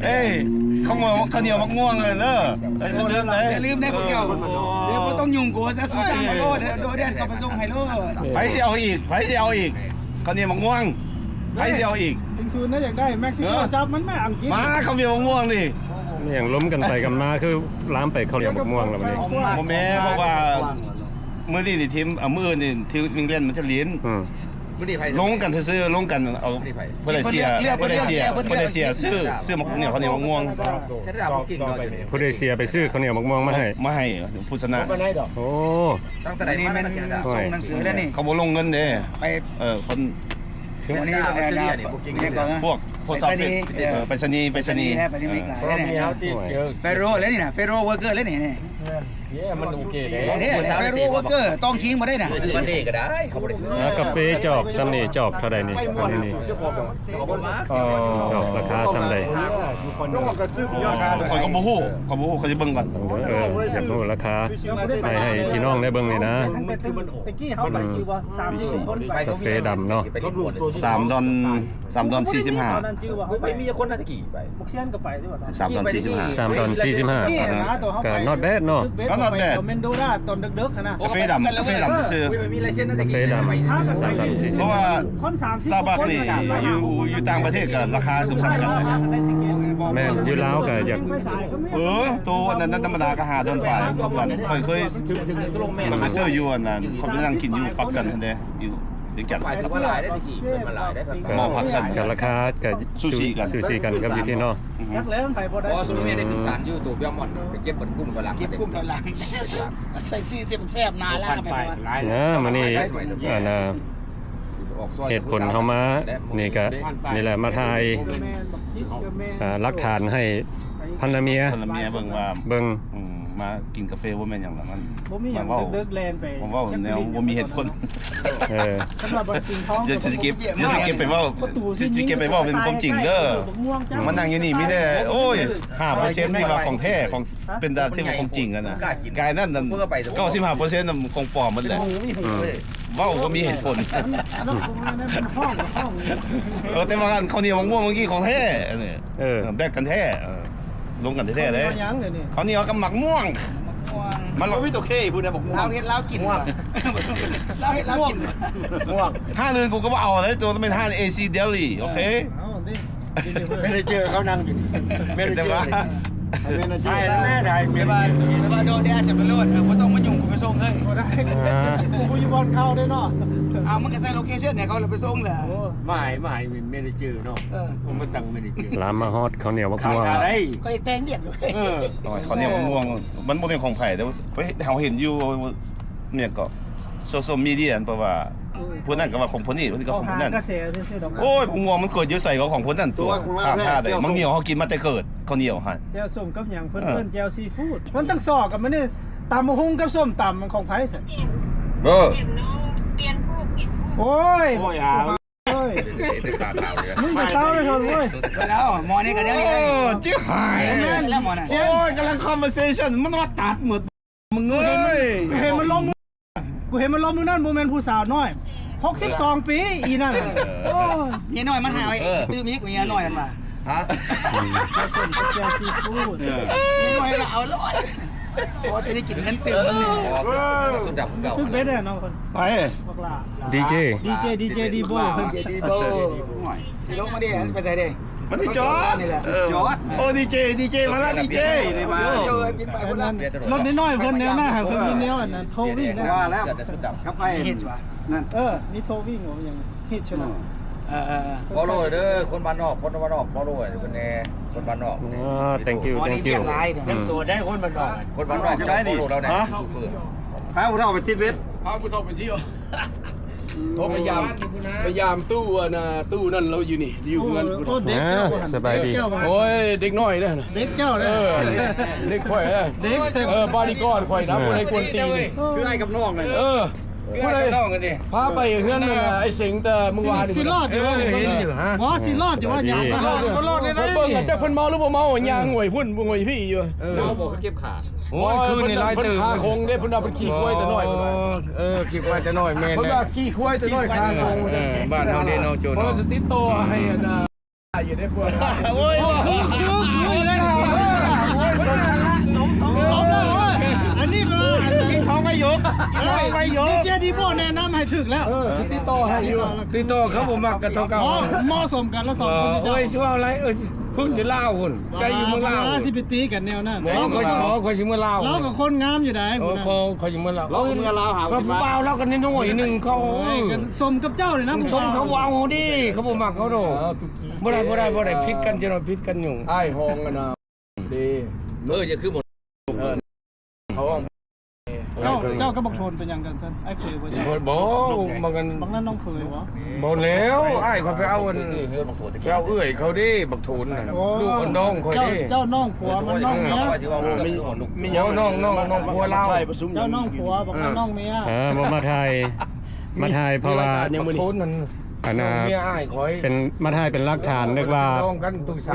ເອີຍ ເຂົາເອົາເຂົ້າໜຽວໝາກມ່ວງເດີ ໄປຊິລືມໄດ້ ຢ່າລືມໄດ້ພວກເຈົ້າ ດຽວບໍ່ຕ້ອງຫຍຸ້ງກູ ຊະ ຊູສັ່ງເອົາໂລດ ໂດແດນເຂົ້າໄປສົ່ງໃຫ້ໂລດ ໃຜຊິເອົາອີກ ໃຜຊິເອົາອີກ ເຂົ້າໜຽວໝາກມ່ວງ ໃຜຊິເອົາອີກ ເອີ ຈັ່ງຊູນນະ ຢາກໄດ້ ເມັກຊິໂກ ເອີ ຈັບມັນມາ ອັງກິດ ມາ ເຂົ້າໜຽວໝາກມ່ວງນີ້ ແມ່ງລົມກັນໄປກັນມາ ຄືລາມໄປເຂົ້າໜຽວໝາກມ່ວງແລ້ວບັດນີ້ ບໍ່ແມ່ນ ເພາະວ່າ ມື້ນີ້ນີ້ທີມ ເອົາ ມື້ອື່ນນີ້ທີມ England ມັນຈະຫຼິ້ນ ອືມ ລົງກັນຊື່ໆ ລົງກັນເອົາ ຜູ້ໃດເຊຍ ຜູ້ໃດເຊຍ ຜູ້ໃດເຊຍຊື້ ຊື້ໝາກ ເຂົ້າໜຽວໝາກມ່ວງ ຜູ້ໃດເຊຍໄປຊື້ເຂົ້າໜຽວໝາກມ່ວງມາໃຫ້ ມາໃຫ້ຜູ້ຊະນະ ໂອ້ ຕັ້ງແຕ່ໃດມາແລ້ວ ໂອ້ຍ ສົ່ງໜັງສືແລ້ວນີ້ ເຂົາບໍ່ລົງເງິນເດ້ ໄປ ເອີ ຄົນ ພວກນີ້ ພວກ ພວກ ໄປສະນີ ເອີ ໄປສະນີ ໄປສະນີ ໄປສະນີອາເມລິກາ ໂອ້ຍ Federal ແລ້ວນີ້ນະ Federal Worker ແລ້ວນີ້ ເອີ ມັນໂອເຄເດ້ ເດ້ Federal Worker ຕ້ອງຄິງບໍ່ໄດ້ນະ ຊື້ວັນເດກໍໄດ້ ເຂົາບໍ່ໄດ້ຊື້ ອ່າ ກາເຟຈອກສ່ຳນີ້ ຈອກເທົ່າໃດນີ້? ອັນນີ້ນີ້ ອໍ ຈອກລາຄາສ່ຳໃດ? ຂ້ອຍກໍບໍ່ຮູ້ ຂ້ອຍບໍ່ຮູ້ ຂ້ອຍຊິເບິ່ງກ່ອນ ເອີ ຢາກຮູ້ລາຄາ ໃຫ້ ໃຫ້ພີ່ນ້ອງໄດ້ເບິ່ງນີ້ນະ ແຕ່ກີ້ເຮົາໄປຈື່ບໍ່ ສາມສິບຄົນ ກາເຟດຳເນາະ ສາມດອນ ສາມດອນສີ່ສິບຫ້າ ໄປມີຈັກຄົນນະຕະກີ້ໄປ ບັກຊຽນກໍໄປຕິວ່າ ສາມດອນສີ່ສິບຫ້າ ສາມດອນສີ່ສິບຫ້າ ກໍ not bad ເນາະ ກໍ not bad ເມນໂດລາຕອນເດິກໆຫັ້ນນະ ກາເຟດຳ ກາເຟດຳຊື່ໆ ກາເຟດຳ ສາມດອນສີ່ສິບ ເພາະວ່າ Starbucks ນີ້ຢູ່ ຢູ່ຕ່າງປະເທດກໍລາຄາຄືກັນ ແມ່ນ ຢູ່ລາວກໍຢາກ ເອີ ໂຕອັນນັ້ນທຳມະດາກໍຫ້າດອນປາຍ ຂ້ອຍເຄີຍ ຂ້ອຍໄປຊື້ຢູ່ອັນນັ້ນ ຂ້ອຍໄປນັ່ງກິນຢູ່ປາກຊັນຫັ້ນເດ້ ຢູ່ວຽງຈັນ ໄປກໍບໍ່ຫຼາຍໄດ້ຕະກີ້ ເພິ່ນມາຫຼາຍໄດ້ ເອີ ໝໍ້ພັກຊັ້ນ ກັນລາຄາກໍສູສີກັນ ສູສີກັນກັບຢູ່ພີ້ເນາະ ອືຮຶ ຈັກແລ້ວມັນໄປບໍ່ໄດ້ ເພາະວ່າຊຸມນີ້ໄດ້ຂຶ້ນສານຢູ່ໂຕເບຍມອນໄປເກັບເປັນກຸ່ມຂ້ອຍຫຼັງ ເກັບກຸ່ມຂ້ອຍຫຼັງ ໃສ່ຊື່ເຈັບແຊບໜ້າລາວໄປບໍ່ ນະ ມື້ນີ້ ອັນນ່າ ເຫດຜົນເຮົາມານີ້ກະນີ້ແຫຼະ ມາຖ່າຍ ອ່າ ຫຼັກຖານໃຫ້ພັນລະເມຍ ພັນລະເມຍເບິ່ງວ່າ ເບິ່ງ ອືມ ມາກິນກາເຟບໍ່ແມ່ນຫຍັງດອກ ມັນບໍ່ມີຫຍັງ ມາເວົ້າ ເດິກໆແລ່ນໄປ ມາເວົ້າແນວບໍ່ມີເຫດຜົນ ເອີ ສຳລັບວັນສິງທອງ ດຽວຊິເກັບ ດຽວຊິເກັບໄປເວົ້າ ຊິເກັບໄປເວົ້າເປັນຄວາມຈິງເດີ ມານັ່ງຢູ່ນີ້ມີແຕ່ ໂອ້ຍ ຫ້າເປີເຊັນທີ່ວ່າຂອງແທ້ ຂອງ ເປັນຕາທີ່ວ່າຂອງຈິງຫັ້ນນະ ກາຍນັ້ນ ເກົ້າສິບຫ້າເປີເຊັນຂອງປອມໝົດແຫຼະ ເວົ້າບໍ່ມີເຫດຜົນ ເອີ ແຕ່ວ່າອັນເຂົ້າໜຽວໝາກມ່ວງເມື່ອກີ້ຂອງແທ້ ເອີ ແບກກັນແທ້ ເອີ ລົງກັນແທ້ໆເດ້ ເຂົ້າໜຽວກັບໝາກມ່ວງ ມັນ ລາວເຮັດລາວກິນ ລາວເຮັດລາວກິນ ຮ້ານອື່ນກູກໍບໍ່ເອົາເດ້ ໂຕແມ່ນຮ້ານ ເອຊີ Deli ໂອເຄ ເອີ ເອົາເດ້ ແມເນເຈີເຂົານັ່ງຢູ່ນີ້ ແມເນເຈີ ແມ່ນນະ ເຈົ້າ ໄດ້ແລ້ວ ໄດ້ແມ່ນ ແຕ່ວ່າ ແຕ່ວ່າໂດແດສໄປໂລດ ເອີ ບໍ່ຕ້ອງມາຫຍຸ້ງ ກູໄປສົ່ງເລີຍ ບໍ່ໄດ້ ອ່າ ກູຢູ່ບ່ອນເຂົາເດ້ເນາະ ເອົາ ມັນກໍໃສ່ໂລເຄຊັນໃຫ້ເຂົາແລ້ວໄປສົ່ງແຫຼະ ໂອ້ ມາໃຫ້ ມາໃຫ້ແມເນເຈີເນາະ ເອີ ເອົາມາສັ່ງແມເນເຈີ ລາມມາຮອດເຂົ້າໜຽວບັກມ່ວງ ຂ້ອຍແຕ່ງວຽກຢູ່ ເອີ ເຂົ້າໜຽວບັກມ່ວງ ມັນບໍ່ແມ່ນຂອງໃຜ ແຕ່ວ່າເຮົາເຫັນຢູ່ ແມ່ນກໍ ໂຊຊຽວມີເດຍ ເພາະວ່າ ເອີ ຜູ້ນັ້ນກໍວ່າຂອງຜູ້ນີ້ ຜູ້ນີ້ກໍຂອງຜູ້ນັ້ນ ໂອ້ຍ ບັກມ່ວງມັນເກີດຢູ່ໃສກໍຂອງຜູ້ນັ້ນຕົວະ ຂ້າມທ່າໃດ ບັກໜຽວເຮົາກິນມາແຕ່ເກີດ ເຂົ້າໜຽວຫັ້ນ ແຈ່ວສົ້ມກັບຫຍັງ ເພິ່ນເອີ້ນແຈ່ວຊີຟູດ ມັນຕ້ອງຊອກກັນ ມື້ນີ້ ຕຳບັກຫຸ່ງກັບສົ້ມຕຳ ມັນຂອງໃຜຊັ້ນ ເບີ ໂອ້ຍ ໂອ້ຍ ມຶງໄປເຊົາເລີຍເຮີ້ຍ ໄປແລ້ວ ໝໍນີ້ກໍແນວນີ້ ໂອ້ ຈິບຫາຍ ແມ່ນແລ້ວໝໍນັ້ນ ໂອ້ຍ ກຳລັງ conversation ມັນວ່າຕັດໝົດ ມຶງເອີຍ ເຫັນມັນລົງ ກູເຫັນມັນລົງມື້ນັ້ນ ບໍ່ແມ່ນຜູ້ສາວນ້ອຍ ຫົກສິບສອງປີ ອີນັ້ນ ໂອ້ຍ ເມຍນ້ອຍມັນຫາໄວ້ ເອີ ຕື່ມອີກ ເມຍນ້ອຍມັນວ່າ ຮະ ເຈົ້າສົ້ມກັບແຈ່ວຊີຟູດ ເອີ ເມຍນ້ອຍລະເອົາໂລດ ໂອ້ ຊິໄດ້ກິນເງິນຕື່ມມັນນີ້ ອໍ ສຸດດຳເກົ່າ ຕຶກເບັດແນ່ເນາະ ໄປ ບັກຫຼ້າ ດີເຈ ດີເຈ ດີເຈດີໂບ ດີໂບ ຊິລົງມາເດ້ ຊິໄປໃສເດ້? ມັນຊິຈອດນີ້ແຫຼະ ເອີ ຈອດ ໂອ້ ດີເຈ ດີເຈ ມາລະ ດີເຈ ນີ້ມາ ລົດນ້ອຍໆເພິ່ນແນວໜ້າໃຫ້ເພິ່ນມີແນວອັນນັ້ນ ໂທວິ້ງ ວ່າແລ້ວ ກັບໄປນັ້ນ ເອີ ມີໂທວິ້ງ ຫຍັງ Hitch ນະ ເອີ ເອີ follow ເດີ ຄົນບ້ານນອກ ຄົນບ້ານນອກ follow ໃຫ້ເພິ່ນແດ່ ຄົນບ້ານນອກ ອໍ thank you thank you ຍັງໂສດໄດ້ຄົນບ້ານນອກ ຄົນບ້ານນອກ follow ລາວແດ່ ພາຜູ້ເຖົ້າໄປຊິດເວັດ ພາຜູ້ເຖົ້າໄປທ່ຽວ ໂອ້ ໄປຢາມ ໄປຢາມຕູ້ອັນນ່າ ຕູ້ນັ້ນລາວຢູ່ນີ້ ຢູ່ເຮືອນພຸ້ນ ໂອ້ ເດັກເຈົ້າ ສະບາຍດີ ໂອ້ຍ ເດັກນ້ອຍເດ້ ເດັກເຈົ້າເດ້ ເອີ ເດັກຂ້ອຍເດ້ ເດັກ ເອີ ບ້ານນີ້ກ່ອນຂ້ອຍນະ ຜູ້ໃດກວນຕີນນີ້ ຄືອ້າຍກັບນ້ອງເລີຍ ເອີ ຜູ້ໃດ ພາໄປເຮືອນນັ້ນ ອ້າຍເສັງ ແຕ່ມື້ວານນີ້ ຊິລອດຢູ່ບໍ່ ບໍ່ຊິລອດຢູ່ບໍ່ ຢາກມາ ບໍ່ລອດໄດ້ ເບິ່ງຈັກເພິ່ນເມົາຫຼືບໍ່ເມົາ ຍ່າງຫວຍພຸ້ນຫວຍພີ້ຢູ່ ເມົາບໍ່ ເກັບຂາ ໂອ້ຍ ຄືນນີ້ຫຼາຍເຕີບ ເພິ່ນຄາຄົງເດ້ ເພິ່ນວ່າເພິ່ນຂີ່ຄວາຍແຕ່ນ້ອຍ ເອີ ຂີ່ຄວາຍແຕ່ນ້ອຍ ແມ່ນ ເພິ່ນວ່າຂີ່ຄວາຍແຕ່ນ້ອຍຄາຄົງ ເອີ ບ້ານເຮົາເດ້ເນາະ ໂຈເນາະ ຂ້ອຍຊິຕິດຕໍ່ໃຫ້ອັນນ່າ ຢູ່ໃນພວກ ໂອ້ຍ ຄື ຄື ຄືຢູ່ໃນ ສົມແລ້ວ ອັນນີ້ແບບວ່າ ສອງປະໂຫຍກ ສອງປະໂຫຍກ ດີເຈດີໂບແນະນຳໃຫ້ຖືກແລ້ວ ເອີ ຊິຕິດຕໍ່ໃຫ້ຢູ່ ຕິດຕໍ່ ເຂົາບໍ່ມັກກັນເທົ່າເກົ່າ ເໝາະສົມກັນລະສອງຄົນ ໂອ້ຍ ຊິເວົ້າຫຼາຍ ເອີ ພຸ້ນຢູ່ລາວພຸ້ນ ໄກຢູ່ເມືອງລາວ ຊິໄປຕີກັນແນວນັ້ນ ບໍ່ ຂ້ອຍຊິ ຂ້ອຍຊິເມືອລາວ ລາວກໍຄົນງາມຢູ່ໃດ ເອີ ຂ້ອຍຊິເມືລາວ ລາວຊິເມືອລາວຫາ ຜູ້ບ່າວລາວກໍນ້ອຍໆໜຶ່ງ ເຂົາ ເອີ ສົມກັບເຈົ້ານີ້ນະ ສົມເຂົາບໍ່ເອົາເຮົາເດ້ ເຂົາບໍ່ມັກເຮົາດອກ ບໍ່ໄດ້ ບໍ່ໄດ້ ບໍ່ໄດ້ ຜິດກັນ ຈະໜ້ອຍຜິດກັນຢູ່ ອ້າຍຫ້ອງອັນນ່າ ເດ້ ເອີ ຢ່າຄືໝົດ ເອີ ເຂົາ ເຈົ້າ ເຈົ້າກັບບັກໂທນເປັນຫຍັງກັນຊັ້ນ? ອ້າຍເຂີຍບໍ່? ບໍ່ ບໍ່ ບັກນັ້ນ ບັກນັ້ນນ້ອງເຂີຍບໍ່? ບໍ່ແລ້ວ ອ້າຍຂ້ອຍໄປເອົາອັນ ໄປເອົາເອື້ອຍເຂົາເດ້ ບັກໂທນນັ້ນ ລູກອັນນ້ອງຂ້ອຍເດ້ ເຈົ້າ ເຈົ້ານ້ອງຜົວມັນນ້ອງເມຍ ບໍ່ ນ້ອງ ນ້ອງ ນ້ອງຜົວລາວ ເຈົ້ານ້ອງຜົວ ບັກນັ້ນນ້ອງເມຍ ເອີ ບໍ່ມາຖ່າຍ ມາຖ່າຍເພາະວ່າ ບັກໂທນນັ້ນ ອັນນ່າ ເມຍອ້າຍຂ້ອຍ ເປັນ ມາຖ່າຍເປັນຫຼັກຖານ ນຶກວ່າ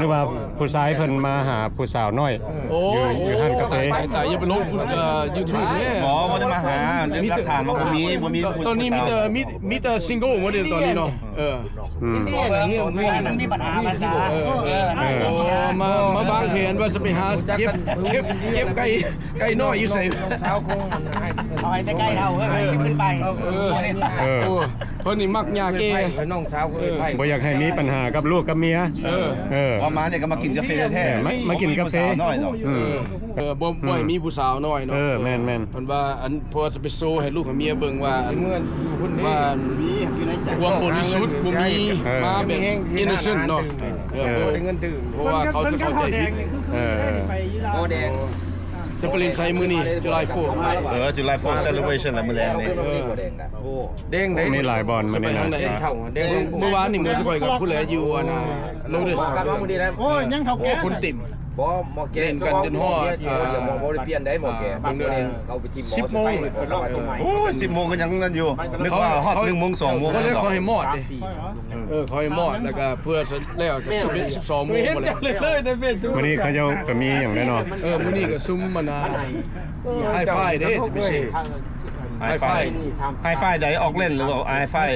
ນຶກວ່າຜູ້ຊາຍເພິ່ນມາຫາຜູ້ສາວນ້ອຍ ໂອ້ ຢູ່ ຢູ່ຮ້ານກາເຟ ຕາຍ ຕາຍ ຢ່າໄປລົງ ເອີ ຢູທູບເດ້ ບໍ່ ບໍ່ໄດ້ມາຫາ ຫຼັກຖານວ່າບໍ່ມີ ບໍ່ມີ ຕອນນີ້ມີແຕ່ ມີ ມີແຕ່ຊິງໂກໝົດເດ້ຕອນນີ້ເນາະ ເອີ ອືມ ມັນມີບັນຫາພາສາ ເອີ ເອີ ເອີ ໂອ້ ມາ ມາວາງແຜນວ່າຈະໄປຫາເກັບ ເກັບ ເກັບໄກ່ ໄກ່ນ້ອຍຢູ່ໃສ ເອົາໃຫ້ແຕ່ໄກ່ເຖົ້າ ເອີ ໃຫ້ສິບຂຶ້ນໄປ ເອີ ເອີ ໂອ້ ເພິ່ນນີ້ມັກຫຍ້າແກ່ ນ້ອງສາວເອີຍ ບໍ່ຢາກໃຫ້ມີບັນຫາກັບລູກກັບເມຍ ເອີ ເອີ ປະມານນີ້ກໍມາກິນກາເຟແທ້ ເອີ ມາ ມາກິນກາເຟ ຜູ້ສາວນ້ອຍເນາະ ອືມ ເອີ ບໍ່ ບໍ່ໃຫ້ມີຜູ້ສາວນ້ອຍເນາະ ເອີ ແມ່ນໆ ເພິ່ນວ່າອັນ ເພາະວ່າຈະໄປໂຊໃຫ້ລູກໃຫ້ເມຍເບິ່ງວ່າ ອັນ ວ່າ ຄວາມບໍລິສຸດບໍ່ມີ ເອີ ມາແບບ innocent ເນາະ ເອີ ເອີ ເພາະວ່າເຂົາຈະເຂົ້າໃຈຜິດ ເອີ ເອີ ຊິໄປຫຼິ້ນໃສມື້ນີ້ July Fourth ເອີ July Fourth celebration ລະມື້ແລງນີ້ ເອີ ແດງໄດ໋ ມີຫຼາຍບ່ອນມື້ນີ້ນະ ມື້ ມື້ວານນີ້ໝູ່ຂ້ອຍກັບຜູ້ແລຢູ່ອັນນ່າ Lotus ໂອ້ຍ ຍັງເຖົ້າແກ່ ຄົນເຕັມ ບໍ່ ໝໍແກະ ຫຼິ້ນກັນຈົນຮອດ ເອີ ໝໍບໍ່ໄດ້ປ່ຽນໄດ໋ ໝໍແກະ ເບິ່ງເດີ ເຂົາໄປຖິ້ມ ສິບໂມງ ໂອ້ຍ ສິບໂມງກໍຍັງນັ້ນຢູ່ ນຶກວ່າຮອດໜຶ່ງໂມງ ສອງໂມງ ເຂົາໃຫ້ມອດເດ້ ເອີ ເຂົາໃຫ້ມອດ ແລ້ວກໍເພື່ອແລ້ວກໍສິບເອັດ ສິບສອງໂມງພຸ້ນແຫຼະ ມື້ນີ້ເຂົາເຈົ້າກໍມີຫຍັງແດ່ເນາະ ເອີ ມື້ນີ້ກໍຊຸມອັນນ່າ Hi-Fi ເດ້ ສະເປເຊ Hi-Fi Hi-Fi ໃດ Oakland ຫຼືວ່າ Hi-Fi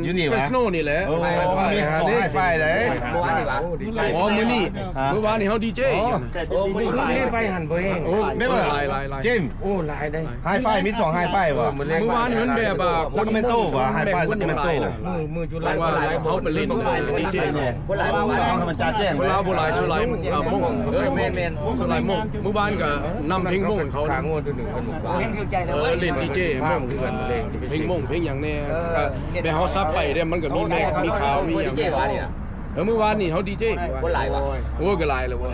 ຢູ່ນີ້ຫວາ Fresno ນີ້ແຫຼະ ໂອ້ Hi-Fi ມີສອງ Hi-Fi ໃດ ເມື່ອວານນີ້ຫວາ ອໍ ມື້ນີ້ ເມື່ອວານນີ້ເຮົາດີເຈ ໂອ້ ມື້ນີ້ໄປຫັ້ນບໍ່ແຮງ ໂອ້ ແມ່ນບໍ່ ຫຼາຍໆໆ James ໂອ້ ຫຼາຍເດ້ Hi-Fi ມີສອງ Hi-Fi ຫວາ ເມື່ອວານນີ້ມັນແບບວ່າ Sacramento ຫວາ Hi-Fi Sacramento ມື້ ມື້ຈຸລາ ເພາະວ່າເຮົາໄປຫຼິ້ນດີເຈ ຄົນລາວບໍ່ຫຼາຍ ສ່ວນຫຼາຍ ເອີ ມົ້ງ ເອີ ແມ່ນໆ ສ່ວນຫຼາຍມົ້ງ ມື້ວານກໍນຳເພງມົ້ງໃຫ້ເຂົາ ໂອ້ ເພງຖືກໃຈເລີຍ ເອີ ເອີ ເອີ ຫຼິ້ນດີເຈມົ້ງຄືກັນ ເພງມົ້ງເພງຫຍັງແດ່ ເອີ ແບບເຮົາສັບໄປເດ້ ມັນກໍມີແມັກ ມີຂາວ ມີຫຍັງ ເອີ ມື້ວານນີ້ເຮົາດີເຈ ຄົນຫຼາຍຫວາ ໂອ້ ກໍຫຼາຍແລ້ວເວີຍ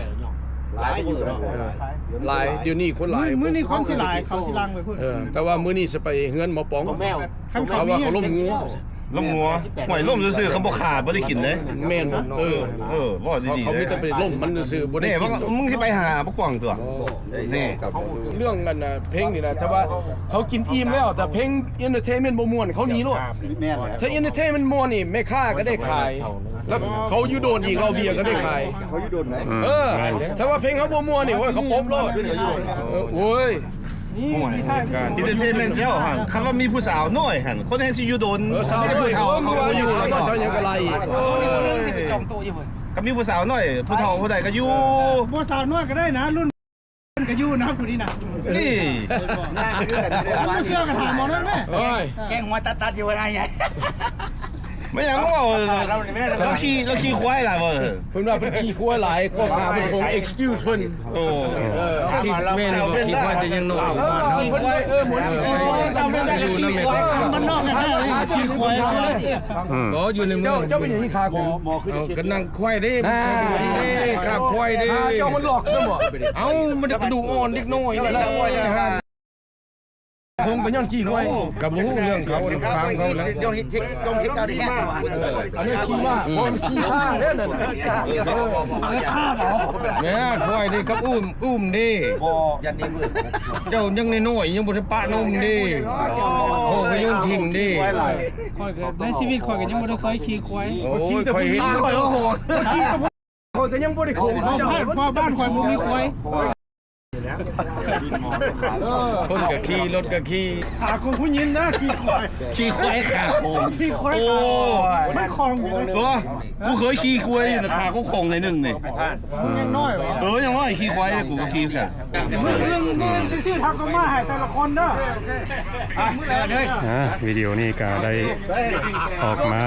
ຫຼາຍຢູ່ເນາະ ເອີ ຫຼາຍ ດຽວນີ້ຄົນຫຼາຍ ມື້ ມື້ນີ້ຄົນຊິຫຼາຍ ເຂົາຊິຫຼັ່ງໄປພຸ້ນ ເອີ ແຕ່ວ່າມື້ນີ້ຊິໄປເຮືອນໝໍປອງ ເຂົາວ່າເຂົາລົ້ມງົວ ລົ້ມງົວ ຫ້ວຍ ລົ້ມຊື່ໆ ຄັນບໍ່ຂ້າບໍ່ໄດ້ກິນເດ້ ແມ່ນບໍ່ ເອີ ເອີ ເວົ້າດີໆ ເຂົາມີແຕ່ໄປລົ້ມມັນຊື່ໆ ບໍ່ໄດ້ກິນ ນີ້ ມຶງຊິໄປຫາບໍ່ກວ້າງຕົວະ ນີ້ ເລື່ອງອັນນ່າ ເພງນີ້ນະ ຖ້າວ່າເຂົາກິນອີ່ມແລ້ວ ຖ້າເພງ entertainment ບໍ່ມ່ວນ ເຂົາໜີໂລດ ແມ່ນແລ້ວ ຖ້າ entertainment ມ່ວນນີ້ ແມ່ຄ້າກໍໄດ້ຂາຍ ແລ້ວເຂົາຢູ່ໂດນອີກ ເຫຼົ້າເບຍກໍໄດ້ຂາຍ ເຂົາຢູ່ໂດນໄດ໋ ເອີ ຖ້າວ່າເພງເຮົາບໍ່ມ່ວນນີ້ ໂອ້ຍ ເຂົາປົບໂລດ ເອີ ໂອ້ຍ entertainment ເຈົ້າຫັ້ນ ຄັນວ່າມີຜູ້ສາວນ້ອຍຫັ້ນ ຄົນແຮ່ງຊິຢູ່ດົນ ເອີ ສາວນ້ອຍ ຜູ້ເຖົ້າເຂົາບໍ່ຢູ່ ສາວນ້ອຍ ສາວຫຍັງກໍໄລ່ອີກ ໂອ້ຍ ມີຜູ້ໜຶ່ງຊິໄປຈອງໂຕະຢູ່ພຸ້ນ ກໍມີຜູ້ສາວນ້ອຍ ຜູ້ເຖົ້າຜູ້ໃດກໍຢູ່ ບໍ່ສາວນ້ອຍກໍໄດ້ນະ ລຸ້ນກໍຢູ່ນະ ຜູ້ນີ້ນະ ນີ້ ບໍ່ເຊື່ອກໍຖາມໝໍນັ້ນແມ້ ໂອ້ຍ ແກງຫົວຕັດໆຢູ່ນະ ໃຫຍ່ ແມ່ນຫຍັງເວົ້າ ລາວຂີ່ ລາວຂີ່ຄວາຍຫຼາຍບໍ່? ເພິ່ນວ່າເພິ່ນຂີ່ຄວາຍຫຼາຍ ກໍຫາເພິ່ນ excuse ເພິ່ນ. ໂອ້ ເອີ ແມ່ນບໍ່? ຂີ່ຄວາຍແຕ່ຍັງນ້ອຍ ເພິ່ນວ່າ ເອີ ໝູ່ ຢູ່ນຳແມ່ ບ້ານນອກ ຂີ່ຄວາຍ. ອືມ ບໍ່ ຢູ່ໃນເມືອງ ເຈົ້າ ເຈົ້າເປັນຫຍັງຂາໂຂງ? ເອົາ ກໍນັ່ງຄວາຍເດ້ ອ່າ ມັນເປັນຈັ່ງຊີ້ເດ້ ຂາຄວາຍເດ້ ຂາເຈົ້າມັນຫຼອກຊະບໍ່? ເອົ້າ ມັນກະດູກອ່ອນເດັກນ້ອຍນີ້ແຫຼະ. ຄົງກໍຍ້ອນຂີ້ຄວາຍ ກໍບໍ່ຮູ້ເລື່ອງເຂົາ ຖາມເຂົາແຫຼະ. ອັນນີ້ຂີ້ມ້າ ບໍ່ແມ່ນຂີ້ຊ້າງເດ້ນັ້ນ. ແມ່ນ ຄວາຍເດ້ ກັບອູ້ມ ອູ້ມເດ້. ເຈົ້າຍັງນ້ອຍໆ ຍັງບໍ່ໄດ້ປະນົມເດ້ ພໍ່ກໍໂຍນຖິ້ມເດ້. ຂ້ອຍກໍ ໃນຊີວິດຂ້ອຍກໍຍັງບໍ່ໄດ້ເຄີຍຂີ່ຄວາຍ. ໂອ້ຍ ຂ້ອຍເຫັນ ຂ້ອຍກໍຍັງບໍ່ໄດ້ໂຄ້ງ ບ້ານຂ້ອຍບໍ່ມີຄວາຍ. ເອີ ຄົນກໍຂີ່ ລົດກໍຂີ່ ຂາໂຄ້ງຜູ້ຍິງນະ ຂີ່ຄວາຍ ຂີ່ຄວາຍຂາໂຄ້ງ ຂີ່ຄວາຍ. ໂອ້ຍ ມັນຄ່ອງຢູ່ເດ້. ເອີ ກູເຄີຍຂີ່ຄວາຍຢູ່ນະ ຂາກູຄ່ອງໜ້ອຍໜຶ່ງນີ້. ມຶງຍັງນ້ອຍຫວາ? ເອີ ຍັງນ້ອຍ ຂີ່ຄວາຍ ກູກໍຂີ່ຄືກັນ. ມື້ອື່ນ ມື້ອື່ນຊື່ໆ ທັກເຂົ້າມາໃຫ້ແຕ່ລະຄົນເດີ. ອ່າ ວິດີໂອນີ້ກໍໄດ້ອອກມາ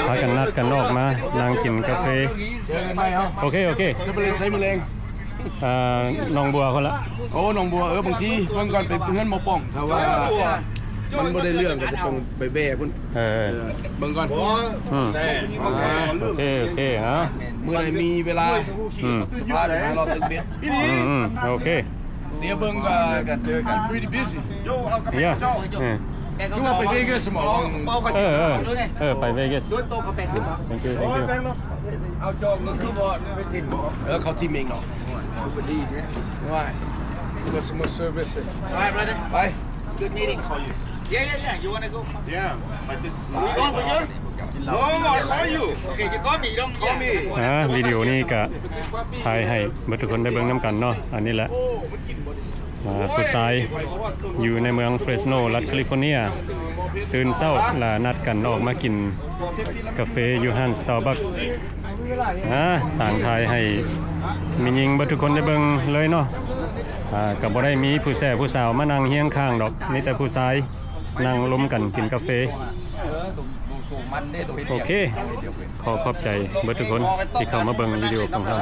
ພາກັນນັດກັນອອກມານັ່ງກິນກາເຟ. ໂອເຄ ໂອເຄ ຊິໄປຫຼິ້ນໃສມື້ແລງ? ອ່າ ໜອງບົວພຸ້ນລະ. ໂອ້ ໜອງບົວ ເອີ ບາງທີເບິ່ງກ່ອນ ໄປເຮືອນໝໍປ້ອງ ຖ້າວ່າມັນບໍ່ໄດ້ເລື່ອງກໍຈະຕ້ອງໄປແວ່ພຸ້ນ. ເອີ ເອີ ເບິ່ງກ່ອນ. ອືມ ອ່າ ໂອເຄ ໂອເຄ ເອົາ ມື້ໃດມີເວລາ ອືມ ພາໄປຫາເລາະຕຶກເບັດ. ອືມ ອືມ ໂອເຄ ດຽວເບິ່ງກໍ pretty busy. ເອີ ຄືວ່າໄປເວກັສບໍ? ເອີ ເອີ ເອີ ໄປເວກັສ. Thank you, thank you. ເອົາຈອງກໍຄືບໍ່ໄປກິນບໍ່? ເອີ ເຂົາທີ່ເມັງເນາະ ວ່າ customer service. All right, brother. Bye. Good meeting. Yeah, yeah, yeah. You wanna go? Yeah, but this... You going for sure? No, I call you. Okay, you call me. You don't call me. ອ່າ ວິດີໂອນີ້ກະຖ່າຍໃຫ້ເບິດທຸກຄົນໄດ້ເບິ່ງນຳກັນເນາະ. ອັນນີ້ແຫຼະ ອ່າ ຜູ້ຊາຍຢູ່ໃນເມືອງເຟຣສໂນ ລັດຄາລິຟໍເນຍ ຕື່ນເຊົ້າລະນັດກັນອອກມາກິນກາເຟຢູ່ຮ້ານ Starbucks. ອ່າ ຕ່າງຖ່າຍໃຫ້ແມ່ຍິງເບິດທຸກຄົນໄດ້ເບິ່ງເລີຍເນາະ. ອ່າ ກໍບໍ່ໄດ້ມີຜູ້ແຊຜູ້ສາວມານັ່ງຮຽງຂ້າງດອກ ມີແຕ່ຜູ້ຊາຍນັ່ງລົມກັນກິນກາເຟ. ໂອເຄ ຂໍຂອບໃຈເບິດທຸກຄົນທີ່ເຂົ້າມາເບິ່ງວິດີໂອຂອງເຮົາ.